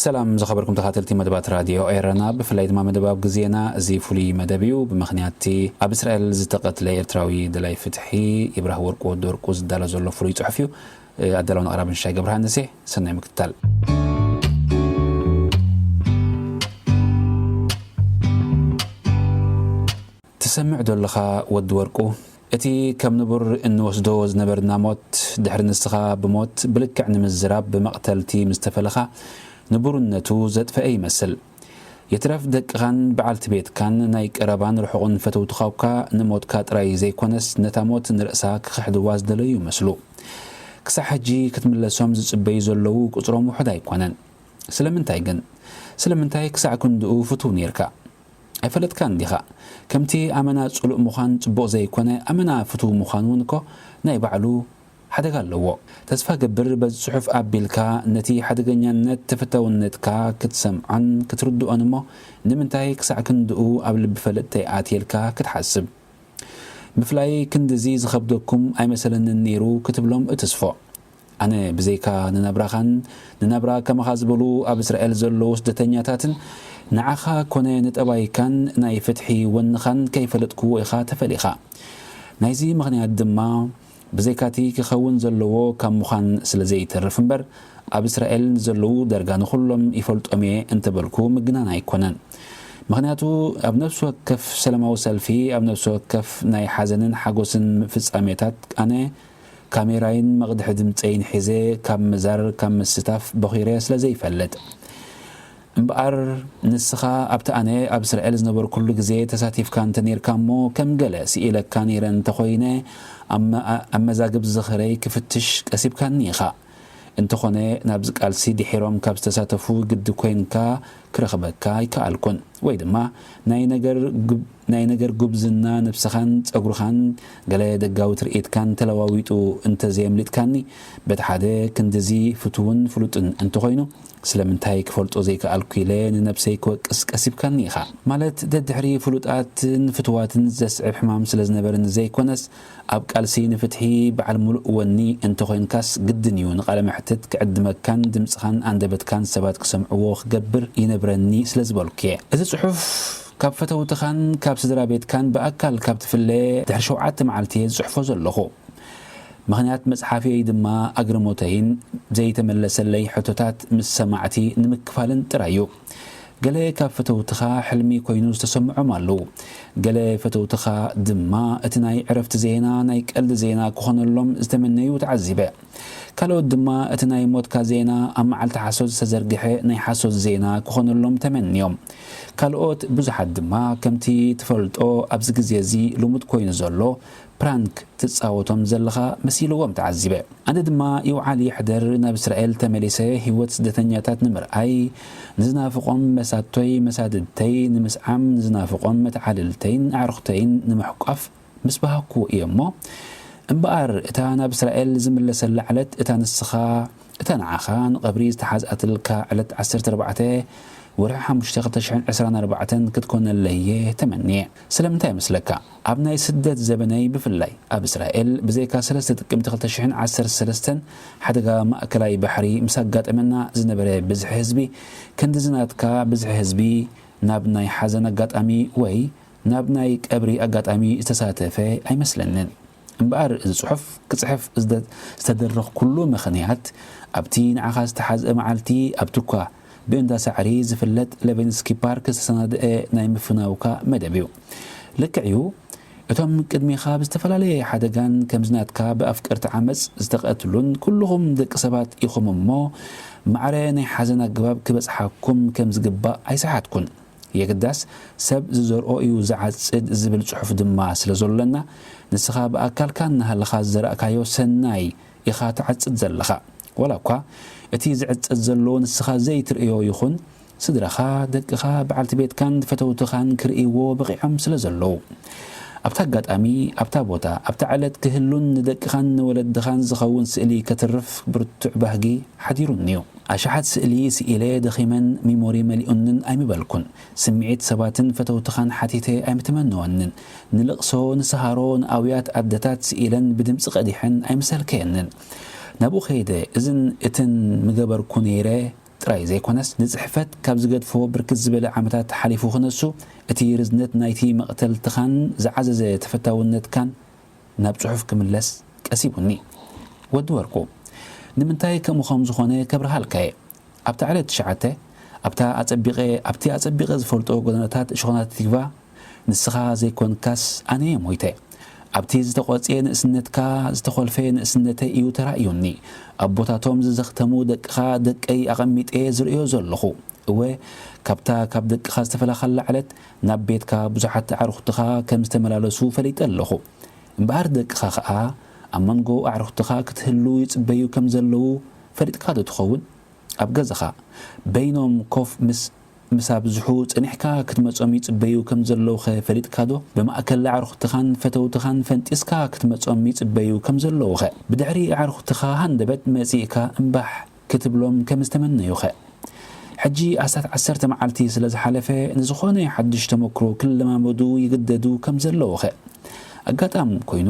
ሰላም ዝኸበርኩም ተኻተልቲ መደባት ራድዮ ኤረና፣ ብፍላይ ድማ መደብ ኣብ ግዜና። እዚ ፍሉይ መደብ እዩ። ብምኽንያት እቲ ኣብ እስራኤል ዝተቐትለ ኤርትራዊ ደላይ ፍትሒ ይብራህ ወርቁ ወዲ ወርቁ ዝዳሎ ዘሎ ፍሉይ ጽሑፍ እዩ። ኣዳላውን ኣቕራብን ሻይ ገብረሃንስ እየ። ሰናይ ምክትታል። ትሰምዕ ዶ ኣለኻ ወዲ ወርቁ? እቲ ከም ንቡር እንወስዶ ዝነበርና ሞት፣ ድሕሪ ንስኻ ብሞት ብልክዕ ንምዝራብ ብመቕተልቲ ምስ ተፈለኻ፣ ንቡርነቱ ዘጥፈአ ይመስል። ይትረፍ ደቅኻን በዓልቲ ቤትካን ናይ ቀረባን ርሑቕን ፈተውትኻ እኳ ንሞትካ ጥራይ ዘይኮነስ ነታ ሞት ንርእሳ ክኽሕድዋ ዝደለዩ ይመስሉ። ክሳዕ ሕጂ ክትምለሶም ዝጽበዩ ዘለዉ ቁጽሮም ውሑድ ኣይኮነን። ስለምንታይ ግን? ስለምንታይ ክሳዕ ክንድኡ ፍቱው ኔርካ? ኣይፈለጥካን ዲኻ? ከምቲ ኣመና ጽሉእ ምዃን ጽቡቕ ዘይኮነ፣ ኣመና ፍቱው ምዃን እውን እኮ ናይ ባዕሉ ሓደጋ ኣለዎ። ተስፋ ገብር በዚ ጽሑፍ ኣቢልካ ነቲ ሓደገኛነት ተፈታውነትካ ክትሰምዖን ክትርድኦን እሞ፣ ንምንታይ ክሳዕ ክንድኡ ኣብ ልቢ ፈለጥተይ ኣትየ ኢልካ ክትሓስብ? ምፍላይ ክንድዚ ዝኸብደኩም ኣይመሰለንን ነይሩ ክትብሎም እትስፎ። ኣነ ብዘይካ ንናብራኻን ንናብራ ከማኻ ዝበሉ ኣብ እስራኤል ዘለዉ ስደተኛታትን ንዓኻ ኮነ ንጠባይካን ናይ ፍትሒ ወንኻን ከይፈለጥክዎ ኢኻ ተፈሊኻ። ናይዚ ምኽንያት ድማ ብዘይካቲ ክኸውን ዘለዎ ካብ ምዃን ስለ ዘይተርፍ እምበር፣ ኣብ እስራኤል ንዘለዉ ዳርጋ ንኹሎም ይፈልጦም እየ እንተበልኩ ምግናን ኣይኮነን። ምኽንያቱ ኣብ ነፍሲ ወከፍ ሰላማዊ ሰልፊ፣ ኣብ ነፍሲ ወከፍ ናይ ሓዘንን ሓጎስን ፍጻሜታት ኣነ ካሜራይን መቕድሒ ድምጸይን ሒዘ ካብ ምዛር፣ ካብ ምስታፍ በኺረ ስለ ዘይፈልጥ። እምበኣር ንስኻ ኣብቲ ኣነ ኣብ እስራኤል ዝነበርኩሉ ግዜ ተሳቲፍካ እንተ ኔርካ እሞ፣ ከም ገለ ስኢለካ ኔረ እንተኾይነ፣ ኣብ መ-፣ ኣብ መዛግብ ዝኽረይ ክፍትሽ ቀሲብካኒ ኢኻ። እንተኾነ ናብዚ ቃልሲ ድሒሮም ካብ ዝተሳተፉ ግዲ ኮይንካ ክረኽበካ ኣይከኣልኩን። ወይ ድማ ናይ ነገር ጉብ-፣ ናይ ነገር ጉብዝና ነብስኻን ጸጉርኻን ገለ ደጋዊ ትርኢትካን ተለዋዊጡ እንተዘየምሊጥካኒ፣ በቲ ሓደ ክንድዚ ፍቱውን ፍሉጥን እንተኾይኑ፣ ስለምንታይ ክፈልጦ ዘይከኣልኩ ኢለ ንነብሰይ ክወቅስ ቀሲብካኒ ኢኻ። ማለት ደድሕሪ ፍሉጣትን ፍቱዋትን ዘስዕብ ሕማም ስለ ዝነበረኒ ዘይኮነስ፣ ኣብ ቃልሲ ንፍትሒ በዓል ሙሉእ ወኒ እንተኾይንካስ ግድን እዩ ንቃለ መሕትት ክዕድመካን ድምጽኻን ኣንደበትካን ሰባት ክሰምዕዎ ክገብር ይነብረኒ ስለ ዝበልኩ እየ። እዚ ጽሑፍ ካብ ፈተውትኻን ካብ ስድራ ቤትካን ብኣካል ካብ ትፍለ ድሕሪ ሸውዓተ መዓልቲ እየ ዝጽሕፎ ዘለኹ። ምኽንያት መጽሓፍየይ ድማ ኣግርሞተይን ዘይተመለሰለይ ሕቶታት ምስ ሰማዕቲ ንምክፋልን ጥራይ እዩ። ገለ ካብ ፈተውትኻ ሕልሚ ኮይኑ ዝተሰምዖም ኣለዉ። ገለ ፈተውትኻ ድማ እቲ ናይ ዕረፍቲ ዜና ናይ ቀልዲ ዜና ክኾነሎም ዝተመነዩ ተዓዚበ። ካልኦት ድማ እቲ ናይ ሞትካ ዜና ኣብ መዓልቲ ሓሶት ዝተዘርግሐ ናይ ሓሶት ዜና ክኾነሎም ተመንዮም። ካልኦት ብዙሓት ድማ ከምቲ ትፈልጦ ኣብዚ ግዜ እዚ ልሙድ ኮይኑ ዘሎ ፕራንክ ትጻወቶም ዘለኻ መሲልዎም ተዓዚበ። ኣነ ድማ ይውዓል ይሕደር ናብ እስራኤል ተመሊሰ ህይወት ስደተኛታት ንምርኣይ፣ ንዝናፍቖም መሳቶይ መሳድድተይ ንምስዓም፣ ንዝናፍቖም መተዓልልተይን ኣዕሩኽተይን ንምሕቋፍ ምስ በሃኩ እየ እሞ፣ እምበኣር እታ ናብ እስራኤል ዝምለሰላ ዕለት፣ እታ ንስኻ፣ እታ ንዓኻ ንቐብሪ ዝተሓዝኣትልካ ዕለት ዓሰርተ ኣርባዕተ ወርሒ ሓሙሽተ ክልተ ሽሕን ዕስራን ኣርባዕተን ክትኮነለይ እየ ተመንየ። ስለምንታይ ይመስለካ? ኣብ ናይ ስደት ዘበነይ ብፍላይ ኣብ እስራኤል ብዘይካ ሰለስተ ጥቅምቲ ክልተ ሽሕን ዓሰርተ ሰለስተን ሓደጋ ማእከላይ ባሕሪ ምስ ኣጋጠመና ዝነበረ ብዝሒ ህዝቢ፣ ክንድዚ ናትካ ብዝሒ ህዝቢ ናብ ናይ ሓዘን ኣጋጣሚ ወይ ናብ ናይ ቀብሪ ኣጋጣሚ ዝተሳተፈ ኣይመስለንን። እምበኣር እዚ ጽሑፍ ክጽሕፍ ዝደ-፣ ዝተደረኽኩሉ ምኽንያት፣ ኣብቲ ንዓኻ ዝተሓዝአ መዓልቲ፣ ኣብቲ እኳ ብእንዳ ሳዕሪ ዝፍለጥ ሌቪንስኪ ፓርክ ዝተሰናድአ ናይ ምፍናውካ መደብ እዩ። ልክዕ እዩ፣ እቶም ቅድሜኻ ብዝተፈላለየ ሓደጋን ከምዚ ናትካ ብኣፍቀርቲ ዓመጽ ዝተቐትሉን ኩልኹም ደቂ ሰባት ኢኹም እሞ፣ ማዕረ ናይ ሓዘን ኣገባብ ክበጽሓኩም ከም ዝግባእ ኣይሰሓትኩን። የግዳስ፣ ሰብ ዝዘርኦ እዩ ዝዓጽድ ዝብል ጽሑፍ ድማ ስለ ዘሎና፣ ንስኻ ብኣካልካ እናሃለኻ ዝዘራእካዮ ሰናይ ኢኻ ትዓጽድ ዘለኻ። ዋላ እኳ እቲ ዝዕጸድ ዘሎ ንስኻ ዘይትርእዮ ይኹን፣ ስድራኻ፣ ደቅኻ፣ በዓልቲ ቤትካን ፈተውትኻን ክርእይዎ በቒዖም ስለ ዘለዉ። ኣብታ ኣጋጣሚ፣ ኣብታ ቦታ፣ ኣብታ ዕለት ክህሉን ንደቅኻን ንወለድኻን ዝኸውን ስእሊ ከትርፍ ብርቱዕ ባህጊ ሓዲሩኒ'ዩ። ኣሽሓት ስእሊ ስኢለ ደኺመን ሚሞሪ መሊኡንን ኣይምበልኩን። ስምዒት ሰባትን ፈተውትኻን ሓቲተ ኣይምተመነወንን። ንልቕሶ፣ ንስሃሮ፣ ንኣውያት ኣደታት ስኢለን ብድምጺ ቀዲሐን ኣይምሰልከየንን። ናብኡ ከይደ እዝን እትን ምገበርኩ ነይረ ጥራይ ዘይኮነስ፣ ንጽሕፈት ካብ ዝገድፎ ብርክት ዝበለ ዓመታት ሓሊፉ ክነሱ፣ እቲ ርዝነት ናይቲ መቕተልትኻን ዝዓዘዘ ተፈታውነትካን ናብ ጽሑፍ ክምለስ ቀሲቡኒ። ወዲ ወርቁ፣ ንምንታይ ከምኡ ከም ዝኾነ ከብርሃልካ እየ። ኣብታ ዕለት ትሽዓተ፣ ኣብታ ኣጸቢቐ፣ ኣብቲ ኣጸቢቐ ዝፈልጦ ጎደናታት እሾኾናት ቲግቫ፣ ንስኻ ዘይኮንካስ ኣነ እየ ሞይተ። ኣብቲ ዝተቖጽየ ንእስነትካ፣ ዝተኾልፈ ንእስነተይ እዩ ተራእዩኒ። ኣቦታቶም ዝዘኽተሙ ደቅኻ ደቀይ ኣቐሚጠ ዝርእዮ ዘለኹ። እወ፣ ካብታ ካብ ደቅኻ ዝተፈላኻላ ዕለት ናብ ቤትካ ብዙሓት ኣዕሩኽትኻ ከም ዝተመላለሱ ፈሊጠ ኣለኹ። እምበኣር ደቅኻ ኸኣ ኣብ መንጎ ኣዕሩኽትኻ ክትህሉ ይጽበዩ ከም ዘለዉ ፈሊጥካ ዶ ትኸውን? ኣብ ገዛኻ በይኖም ኮፍ ምስ ምስ ኣብዝሑ ጸኒሕካ ክትመጾም ይጽበዩ ከም ዘለዉኸ ፈሊጥካ ዶ? ብማእከል ኣዕሩኽትኻን ፈተውትኻን ፈንጢስካ ክትመጾም ይጽበዩ ከም ዘለዉኸ? ብድሕሪ ኣዕሩኽትኻ ሃንደበት መጺእካ እምባሕ ክትብሎም ከም ዝተመነዩኸ? ሕጂ ኣስታት ዓሰርተ መዓልቲ ስለ ዝሓለፈ፣ ንዝኾነ ሓድሽ ተመክሮ ክለማመዱ ይግደዱ ከም ዘለዉኸ? ኣጋጣሚ ኮይኑ፣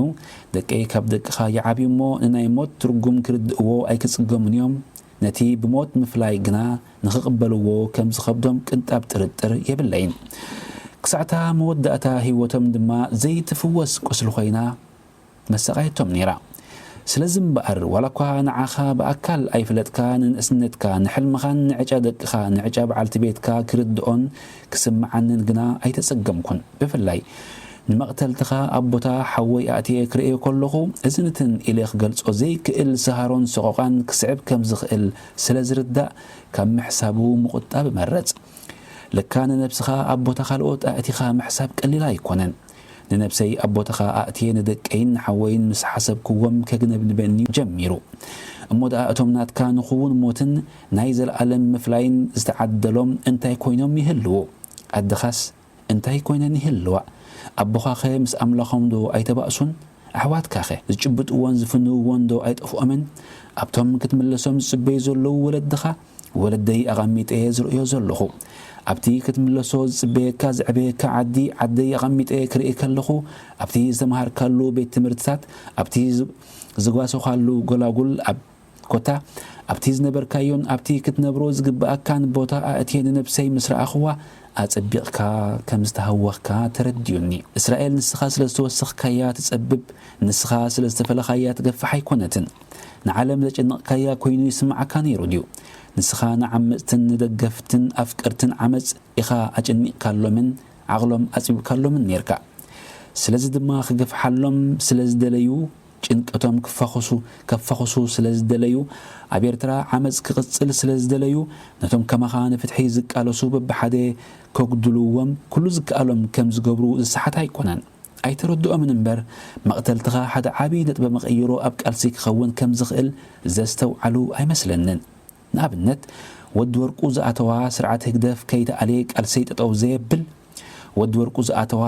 ደቀይ ካብ ደቅኻ ይዓብዩ እሞ፣ ንናይ ሞት ትርጉም ክርድእዎ ኣይክጽገሙን እዮም። ነቲ ብሞት ምፍላይ ግና ንኽቕበልዎ ከም ዝኸብዶም ቅንጣብ ጥርጥር የብለይን። ክሳዕታ መወዳእታ ህይወቶም ድማ ዘይትፍወስ ቁስሊ ኮይና መሰቓየቶም ነይራ። ስለዚ እምበኣር፣ ዋላ እኳ ንዓኻ ብኣካል ኣይፍለጥካ፣ ንንእስነትካ፣ ንሕልምኻን ንዕጫ ደቅኻ፣ ንዕጫ በዓልቲ ቤትካ ክርድኦን ክስምዓንን ግና ኣይተጸገምኩን። ብፍላይ ንመቕተልትኻ ኣብ ቦታ ሓወይ ኣእትየ ክርእዮ ከለኹ፣ እዝንትን ኢለ ክገልጾ ዘይክእል ስሃሮን ሰቆቓን ክስዕብ ከም ዝኽእል ስለ ዝርዳእ፣ ካብ ምሕሳቡ ምቑጣብ እመርጽ። ለካ ንነብስኻ ኣብ ቦታ ካልኦት ኣእቲኻ ምሕሳብ ቀሊል ኣይኮነን። ንነብሰይ ኣብ ቦታኻ ኣእትየ ንደቀይን ንሓወይን ምስ ሓሰብክዎም ከግነብንበኒ ጀሚሩ። እሞ ደኣ እቶም ናትካ ንኽውን ሞትን ናይ ዘለኣለም ምፍላይን ዝተዓደሎም እንታይ ኮይኖም ይህልዉ? ኣደኻስ እንታይ ኮይነን ይህልዋ? ኣቦኻኸ ምስ ኣምላኾም ዶ ኣይተባእሱን? ኣሕዋትካኸ ዝጭብጥዎን ዝፍንውዎን ዶ ኣይጠፍኦምን? ኣብቶም ክትምለሶም ዝጽበዩ ዘለዉ ወለድኻ፣ ወለደይ ኣቐሚጠ እየ ዝርእዮ ዘለኹ። ኣብቲ ክትምለሶ ዝጽበየካ ዘዕበየካ ዓዲ፣ ዓደይ ኣቐሚጠ ክርኢ ከለኹ፣ ኣብቲ ዝተምሃርካሉ ቤት ትምህርትታት፣ ኣብቲ ዝ-፣ ዝጓሰኻሉ ጎላጉል፣ ኣብ ኮታ ኣብቲ ዝነበርካዮን ኣብቲ ክትነብሮ ዝግብኣካን ቦታ ኣእትየ ንነብሰይ ምስ ረኣኽዋ፣ ኣጸቢቕካ ከም ዝተሃወኽካ ተረዲኡኒ። እስራኤል፣ ንስኻ ስለ ዝተወሰኽካያ ትጸብብ፣ ንስኻ ስለ ዝተፈለኻያ ትገፍሕ ኣይኮነትን። ንዓለም ዘጨነቕካያ ኮይኑ ይስምዓካ ነይሩ ድዩ? ንስኻ ንዓመጽትን ንደገፍትን ኣፍቀርትን ዓመጽ ኢኻ ኣጨኒቕካሎምን ዓቕሎም ኣጽቢብካሎምን ኔርካ። ስለዚ ድማ ክገፍሓሎም ስለ ዝደለዩ፣ ጭንቀቶም ክፋኹሱ፣ ከፋኹሱ ስለ ዝደለዩ፣ ኣብ ኤርትራ ዓመጽ ክቕጽል ስለ ዝደለዩ፣ ነቶም ከማኻ ንፍትሒ ዝቃለሱ በብሓደ ከጉድልዎም ኩሉ ዝከኣሎም ከም ዝገብሩ ዝሰሓት ኣይኮነን። ኣይተረድኦምን እምበር፣ መቕተልትኻ ሓደ ዓቢ ነጥበ መቐይሮ ኣብ ቃልሲ ክኸውን ከም ዝኽእል ዘስተውዓሉ ኣይመስለንን። ንኣብነት፣ ወዲ ወርቁ ዝኣተዋ ስርዓት ህግደፍ ከይተኣልየ ቃልሰይ ጠጠው ዘየብል፣ ወዲ ወርቁ ዝኣተዋ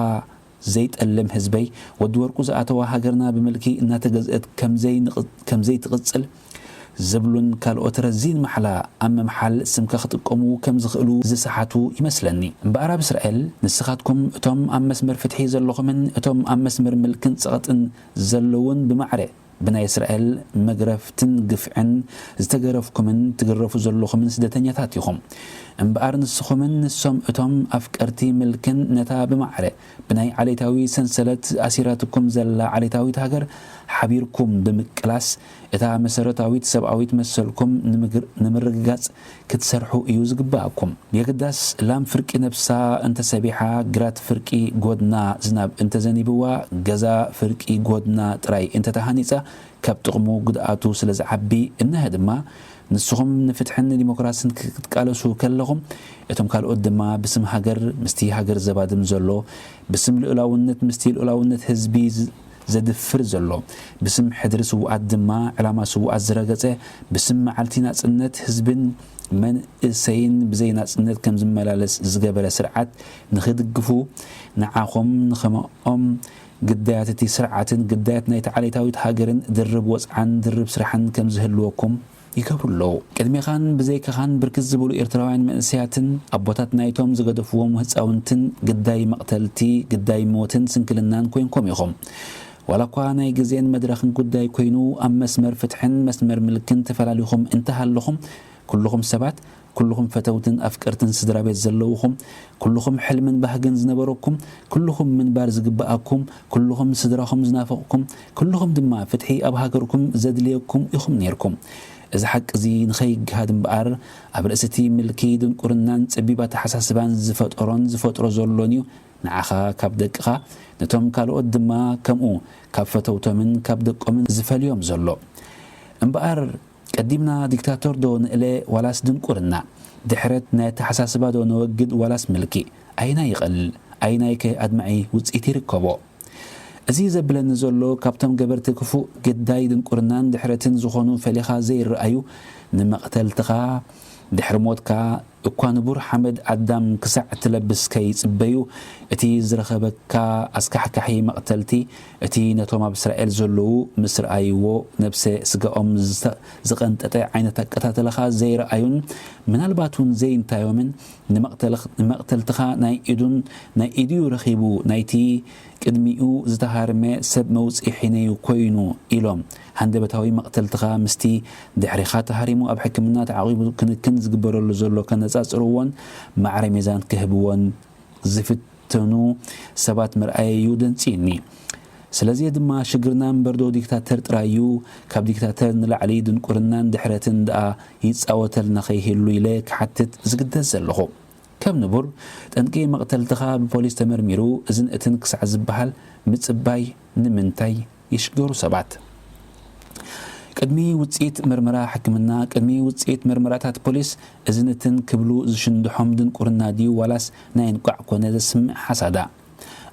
ዘይጠልም ህዝበይ፣ ወዲ ወርቁ ዝኣተዋ ሃገርና ብምልኪ እናተገዝአት ከምዘይ ንቕ-፣ ከምዘይትቕጽል ዝብሉን ካልኦት ረዚን ማሕላ ኣብ ምምሓል ስምካ ክጥቀሙ ከም ዝኽእሉ ዝሰሓቱ ይመስለኒ። እምበኣር ኣብ እስራኤል ንስኻትኩም እቶም ኣብ መስመር ፍትሒ ዘለኹምን እቶም ኣብ መስመር ምልክን ጸቕጥን ዘለውን ብማዕረ ብናይ እስራኤል መግረፍትን ግፍዕን ዝተገረፍኩምን ትግረፉ ዘለኹምን ስደተኛታት ኢኹም። እምበኣር ንስኹምን ንሶም እቶም ኣፍቀርቲ ምልክን ነታ ብማዕረ ብናይ ዓሌታዊ ሰንሰለት ኣሲራትኩም ዘላ ዓሌታዊት ሃገር ሓቢርኩም ብምቅላስ እታ መሰረታዊት ሰብኣዊት መሰልኩም ንምግር-፣ ንምርግጋጽ ክትሰርሑ እዩ ዝግብኣኩም። የግዳስ ላም ፍርቂ ነብሳ እንተሰቢሓ፣ ግራት ፍርቂ ጎድና ዝናብ እንተዘኒብዋ፣ ገዛ ፍርቂ ጎድና ጥራይ እንተተሃኒጻ፣ ካብ ጥቕሙ ጉድኣቱ ስለ ዝዓቢ፣ እነሀ ድማ ንስኹም ንፍትሕን ንዲሞክራስን ክትቃለሱ ከለኹም፣ እቶም ካልኦት ድማ ብስም ሃገር፣ ምስቲ ሃገር ዘባድም ዘሎ፣ ብስም ልኡላውነት፣ ምስቲ ልኡላውነት ህዝቢ ዝ-፣ ዘድፍር ዘሎ፣ ብስም ሕድሪ ስውኣት ድማ ዕላማ ስውኣት ዝረገጸ፣ ብስም መዓልቲ ናጽነት ህዝብን መንእሰይን ብዘይ ናጽነት ከም ዝመላለስ ዝገበረ ስርዓት ንኽድግፉ፣ ንዓኹም ንኸምኦም ግዳያት እቲ ስርዓትን ግዳያት ናይታ ዓሌታዊት ሃገርን ድርብ ወጽዓን ድርብ ስራሕን ከም ዝህልወኩም ይገብሩ ኣለዉ። ቅድሜኻን ብዘይካኻን ብርክት ዝበሉ ኤርትራውያን መንእሰያትን ኣቦታት ናይቶም ዝገደፍዎም ህጻውንትን ግዳይ መቕተልቲ፣ ግዳይ ሞትን ስንክልናን ኮይንኩም ኢኹም። ዋላ እኳ ናይ ግዜን መድረኽን ጉዳይ ኮይኑ ኣብ መስመር ፍትሕን መስመር ምልክን ተፈላሊኹም እንተሃለኹም፣ ኩልኹም ሰባት ኩልኹም ፈተውትን ኣፍቀርትን ስድራ ቤት ዘለውኹም፣ ኩልኹም ሕልምን ባህግን ዝነበረኩም፣ ኩልኹም ምንባር ዝግብኣኩም፣ ኩልኹም ስድራኹም ዝናፈቕኩም፣ ኩልኹም ድማ ፍትሒ ኣብ ሃገርኩም ዘድልየኩም ኢኹም ነይርኩም። እዚ ሓቂ እዚ ንኸይግሃድ እምበኣር፣ ኣብ ርእሲ እቲ ምልኪ ድንቁርናን ጸቢብ ኣተሓሳስባን ዝፈጠሮን ዝፈጥሮ ዘሎን እዩ። ንዓኻ ካብ ደቅኻ፣ ነቶም ካልኦት ድማ ከምኡ ካብ ፈተውቶምን ካብ ደቆምን ዝፈልዮም ዘሎ። እምበኣር ቀዲምና ዲክታቶር ዶ ንእለ ዋላስ ድንቁርና? ድሕረት ናይ ኣተሓሳስባ ዶ ነወግድ ዋላስ ምልኪ? ኣይናይ ይቐልል? ኣይናይከ ኣድማዒ ውጽኢት ይርከቦ? እዚ ዘብለኒ ዘሎ ካብቶም ገበርቲ ክፉእ ግዳይ ድንቁርናን ድሕረትን ዝኾኑ ፈሊኻ ዘይረኣዩ ንመቕተልትኻ ድሕሪ ሞትካ እኳ ንቡር ሓመድ ኣዳም ክሳዕ ትለብስ ከይጽበዩ፣ እቲ ዝረኸበካ ኣስካሕካሒ መቕተልቲ፣ እቲ ነቶም ኣብ እስራኤል ዘለዉ ምስ ረኣይዎ ነብሰ ስጋኦም ዝተ-፣ ዝቐንጠጠ ዓይነት ኣቀታትላኻ ዘይረኣዩን፣ ምናልባት እውን ዘይንታዮምን፣ ንመቕተልኽ-፣ ንመቕተልትኻ ናይ ኢዱን ናይ ኢድዩ ረኺቡ ናይቲ ቅድሚኡ ዝተሃርመ ሰብ መውጽኢ ሒነዩ ኮይኑ ኢሎም፣ ሃንደበታዊ መቕተልትኻ ምስቲ ድሕሪኻ ተሃሪሙ ኣብ ሕክምና ተዓቒቡ ክንክን ዝግበረሉ ዘሎ ከነጻጽርዎን ማዕረ ሚዛን ክህብዎን ዝፍትኑ ሰባት ምርኣየዩ ደንጽዩኒ። ስለዚ ድማ ሽግርና እምበርዶ ዲክታተር ጥራይ እዩ፣ ካብ ዲክታተር ንላዕሊ ድንቁርናን ድሕረትን ደኣ ይጻወተልና ከይህሉ ኢለ ክሓትት ዝግደስ ዘለኹ። ከም ንቡር፣ ጠንቂ መቕተልትኻ ብፖሊስ ተመርሚሩ እዝን እትን ክሳዕ ዝበሃል ምጽባይ ንምንታይ ይሽገሩ ሰባት? ቅድሚ ውጽኢት ምርመራ ሕክምና፣ ቅድሚ ውጽኢት ምርመራታት ፖሊስ እዝን እትን ክብሉ ዝሽንድሖም ድንቁርና ድዩ ዋላስ ናይ እንቋዕ ኮነ ዘስምዕ ሓሳዳ?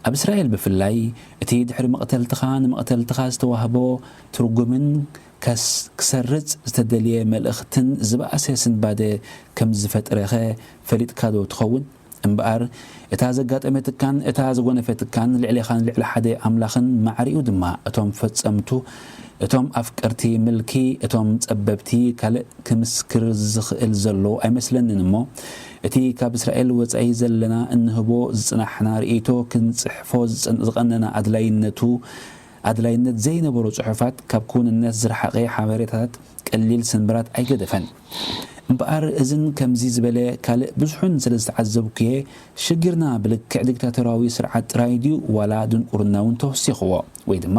ኣብ እስራኤል ብፍላይ፣ እቲ ድሕሪ መቕተልትኻ ንመቕተልትኻ ዝተዋህቦ ትርጉምን ከስ-፣ ክሰርጽ ዝተደልየ መልእኽትን ዝበኣሰ ስንባደ ከም ዝፈጥረኸ ፈሊጥካ ዶ ትኸውን? እምበኣር፣ እታ ዘጋጠመትካን እታ ዘጎነፈትካን ልዕሌኻን ልዕሊ ሓደ ኣምላኽን ማዕሪኡ ድማ እቶም ፈጸምቱ፣ እቶም ኣፍቀርቲ ምልኪ፣ እቶም ጸበብቲ ካልእ ክምስክር ዝኽእል ዘሎ ኣይመስለንን እሞ፣ እቲ ካብ እስራኤል ወጻኢ ዘለና እንህቦ ዝጽናሕና ርእይቶ ክንጽሕፎ ዝጸን-፣ ዝቐነና ኣድላይነቱ፣ ኣድላይነት ዘይነበሮ ጽሑፋት፣ ካብ ክውንነት ዝረሓቐ ሓበሬታታት፣ ቀሊል ስንብራት ኣይገደፈን። እምበኣር እዝን ከምዚ ዝበለ ካልእ ብዙሑን ስለ ዝተዓዘብኩየ፣ ሽግርና ብልክዕ ዲክታቶራዊ ስርዓት ጥራይ ድዩ ዋላ ድንቁርና እውን ተወሲኽዎ? ወይ ድማ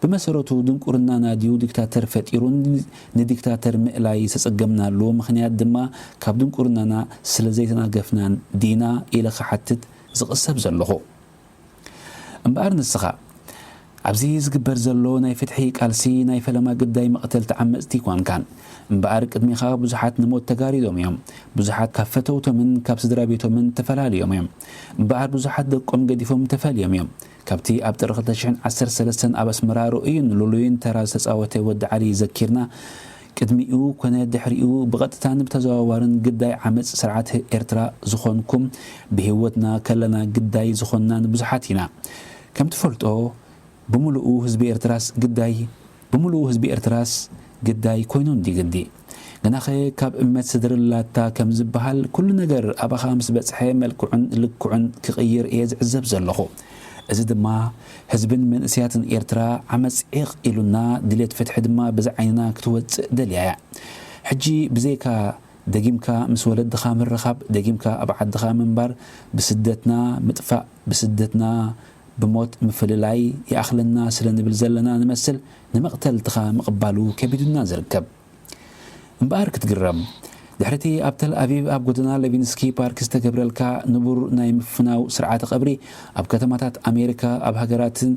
ብመሰረቱ ድንቁርናና ድዩ ዲክታተር ፈጢሩን ንዲክታተር ምእላይ ዝተጸገምናሉ ምኽንያት ድማ ካብ ድንቁርናና ስለ ዘይተናገፍናን ዲና ኢለ ክሓትት ዝቕሰብ ዘለኹ። እምበኣር ንስኻ፣ ኣብዚ ዝግበር ዘሎ ናይ ፍትሒ ቃልሲ ናይ ፈለማ ግዳይ መቕተልቲ ዓመጽቲ ኣይኮንካን። እምበኣር ቅድሚኻ ብዙሓት ንሞት ተጋሪዶም እዮም። ብዙሓት ካብ ፈተውቶምን ካብ ስድራ ቤቶምን ተፈላልዮም እዮም። እምበኣር ብዙሓት ደቆም ገዲፎም ተፈልዮም እዮም። ካብቲ ኣብ ጥሪ ክልተ ሽሕን ዓሰርተ ሰለስተን ኣብ ኣስመራ ርኡይን ልሉይን ተራ ዝተጻወተ ወዲ ዓሊ ዘኪርና፣ ቅድሚኡ ኮነ ድሕሪኡ ብቐጥታን ብተዘዋዋርን ግዳይ ዓመጽ ስርዓት ኤርትራ ዝኾንኩም፣ ብህይወትና ከለና ግዳይ ዝኾንናን ብዙሓት ኢና። ከም ትፈልጦ፣ ብምሉኡ ህዝቢ ኤርትራስ ግዳይ፣ ብምሉኡ ህዝቢ ኤርትራስ ግዳይ ኮይኑ እንዲ ግዲ። ግናኸ ካብ እመት ስድሪ ላታ ከም ዝበሃል፣ ኩሉ ነገር ኣባኻ ምስ በጽሐ መልክዑን ልክዑን ክቕይር እየ ዝዕዘብ ዘለኹ። እዚ ድማ ህዝብን መንእሰያትን ኤርትራ ዓመጽ ዒቕ ኢሉና፣ ድሌት ፍትሒ ድማ በዚ ዓይንና ክትወጽእ ደልያ እያ። ሕጂ ብዘይካ ደጊምካ ምስ ወለድኻ ምርኻብ፣ ደጊምካ ኣብ ዓድኻ ምንባር፣ ብስደትና ምጥፋእ፣ ብስደትና ብሞት ምፍልላይ ይኣኽለና ስለ ንብል ዘለና ንመስል፣ ንመቕተልትኻ ምቕባሉ ከቢዱና ዝርከብ። እምበኣር ክትግረም፣ ድሕሪቲ ኣብ ተል ኣቪቭ ኣብ ጎደና ሌቪንስኪ ፓርክ ዝተገብረልካ ንቡር ናይ ምፍናው ስርዓተ ቀብሪ፣ ኣብ ከተማታት ኣሜሪካ፣ ኣብ ሃገራትን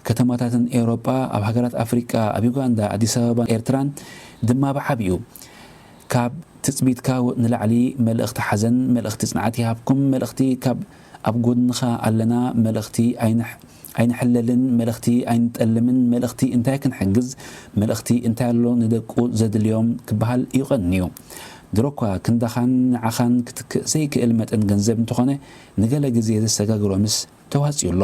ከተማታትን ኤውሮጳ፣ ኣብ ሃገራት ኣፍሪቃ፣ ኣብ ዩጋንዳ፣ ኣዲስ ኣበባን ኤርትራን ድማ ብዓቢኡ ካብ ትጽቢትካ ንላዕሊ መልእኽቲ ሓዘን፣ መልእኽቲ ጽንዓት ይሃብኩም፣ መልእኽቲ ካብ ኣብ ጎድንኻ ኣለና፣ መልእኽቲ ኣይንሕ-፣ ኣይንሕለልን፣ መልእኽቲ ኣይንጠልምን፣ መልእኽቲ እንታይ ክንሕግዝ፣ መልእኽቲ እንታይ ኣሎ ንደቁ ዘድልዮም ክበሃል ይቐንዩ። ድሮኳ ክንዳኻን ንዓኻን ክትክእ ዘይክእል መጠን ገንዘብ እንተኾነ፣ ንገለ ግዜ ዘሰጋግሮ ምስ ተዋጽዩ ኣሎ።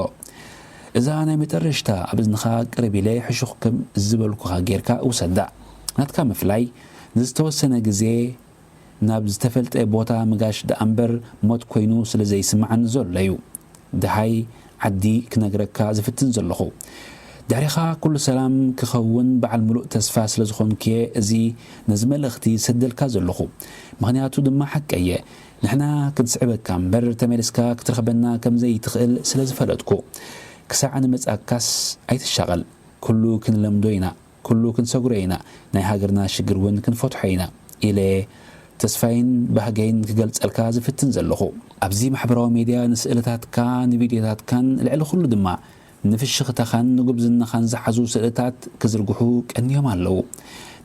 እዛ ናይ መጨረሽታ ኣብ እዝንኻ ቅርብ ኢለ ሕሹኽ ከም ዝበልኩኻ ጌርካ ውሰዳ። ናትካ ምፍላይ ንዝተወሰነ ግዜ ናብ ዝተፈልጠ ቦታ ምጋሽ ደኣ እምበር ሞት ኮይኑ ስለ ዘይስምዓኒ ዘሎ እዩ። ደሃይ ዓዲ ክነግረካ ዝፍትን ዘለኹ። ድሕሪኻ ኩሉ ሰላም ክኸውን በዓል ምሉእ ተስፋ ስለ ዝኾንኩ እየ እዚ ነዚ መልእኽቲ ዝሰደልካ ዘለኹ። ምኽንያቱ ድማ ሓቀየ። ንሕና ክንስዕበካ እምበር ተመሊስካ ክትረኽበና ከም ዘይትኽእል ስለ ዝፈለጥኩ። ክሳዕ ንመጻካስ ኣይትሻቐል። ኩሉ ክንለምዶ ኢና። ኩሉ ክንሰግሮ ኢና። ናይ ሃገርና ሽግር እውን ክንፈትሖ ኢና ኢለ ተስፋይን ባህገይን ክገልጸልካ ዝፍትን ዘለኹ። ኣብዚ ማሕበራዊ ሜድያ ንስእልታትካ፣ ንቪድዮታትካን ልዕሊ ኩሉ ድማ ንፍሽኽታኻን ንጉብዝናኻን ዝሓዙ ስእልታት ክዝርግሑ ቀንዮም ኣለዉ።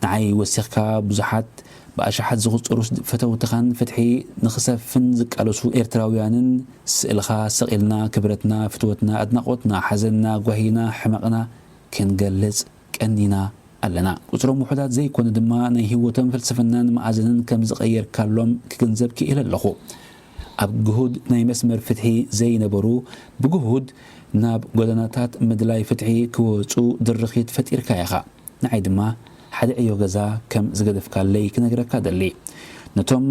ንዓይ ወሲኽካ ብዙሓት ብኣሽሓት ዝቑጸሩ ፈተውትኻን ፍትሒ ንኽሰፍን ዝቃለሱ ኤርትራውያንን ስእልኻ ሰቒልና ክብረትና፣ ፍትወትና፣ ኣድናቖትና፣ ሓዘንና፣ ጓሂና፣ ሕመቕና ክንገልጽ ቀኒና ኣለና። ቁጽሮም ውሑዳት ዘይኮኑ ድማ ናይ ህይወቶም ፍልስፍናን መኣዝንን ከም ዝቐየርካሎም ክግንዘብ ክኢለ ኣለኹ። ኣብ ግሁድ ናይ መስመር ፍትሒ ዘይነበሩ ብግሁድ ናብ ጎደናታት ምድላይ ፍትሒ ክወጹ ድርኺት ፈጢርካ ኢኻ። ንዓይ ድማ ሓደ ዕዮ ገዛ ከም ዝገደፍካለይ ክነግረካ ደሊ። ነቶም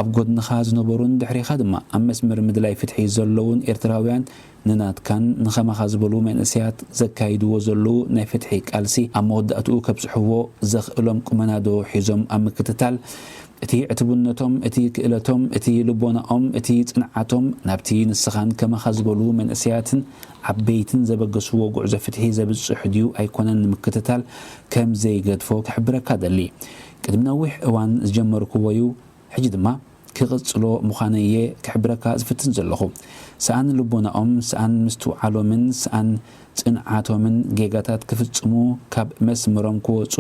ኣብ ጎድንኻ ዝነበሩን ድሕሪኻ ድማ ኣብ መስመር ምድላይ ፍትሒ ዘለዉን ኤርትራውያን ንናትካን ንኸማኻ ዝበሉ መንእሰያት ዘካይድዎ ዘለዉ ናይ ፍትሒ ቃልሲ ኣብ መወዳእትኡ ከብጽሕዎ ዘኽእሎም ቁመናዶ ሒዞም ኣብ ምክትታል፣ እቲ ዕትብነቶም፣ እቲ ክእለቶም፣ እቲ ልቦናኦም፣ እቲ ጽንዓቶም ናብቲ ንስኻን ከማኻ ዝበሉ መንእሰያትን ዓበይትን ዘበገስዎ ጉዕዞ ፍትሒ ዘብጽሕ ድዩ ኣይኮነን ንምክትታል ከም ዘይገድፎ ክሕብረካ ደሊ። ቅድሚ ነዊሕ እዋን ዝጀመርክዎ እዩ፣ ሕጂ ድማ ክቕጽሎ ምዃነይ እየ ክሕብረካ ዝፍትን ዘለኹ። ሰኣን ልቦናኦም፣ ሰኣን ምስትውዓሎምን ሰኣን ጽንዓቶምን ጌጋታት ክፍጽሙ ካብ መስመሮም ክወጹ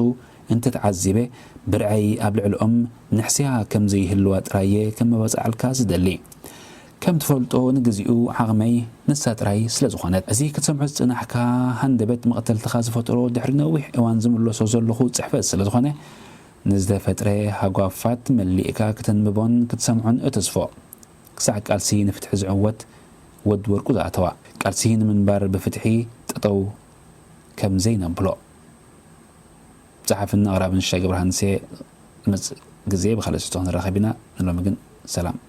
እንተተዓዚበ፣ ብርዐይ ኣብ ልዕሊኦም ንሕስያ ከም ዘይህልዋ ጥራይ እየ ከመባጽዓልካ ዝደሊ። ከም ትፈልጦ ንግዚኡ ዓቕመይ ንሳ ጥራይ ስለ ዝኾነት። እዚ ክትሰምዖ ዝጽናሕካ ሃንደበት መቕተልትኻ ዝፈጠሮ ድሕሪ ነዊሕ እዋን ዝምለሶ ዘለኹ ጽሕፈት ስለ ዝኾነ፣ ንዝተፈጥረ ሃጓፋት መሊእካ ክተንብቦን ክትሰምዖን እትስፎ። ክሳዕ ቃልሲ ንፍትሒ ዝዕወት ወዲ ወርቁ ዝኣተዋ። ቃልሲ ንምንባር ብፍትሒ ጠጠው ከም ዘይነብሎ። ጸሓፍን ኣቕራብን ሻይ ገብረሃንሴ። መጽእ ግዜ ብኻልእ ስቶ ክንራኸብ ኢና። ንሎሚ ግን ሰላም።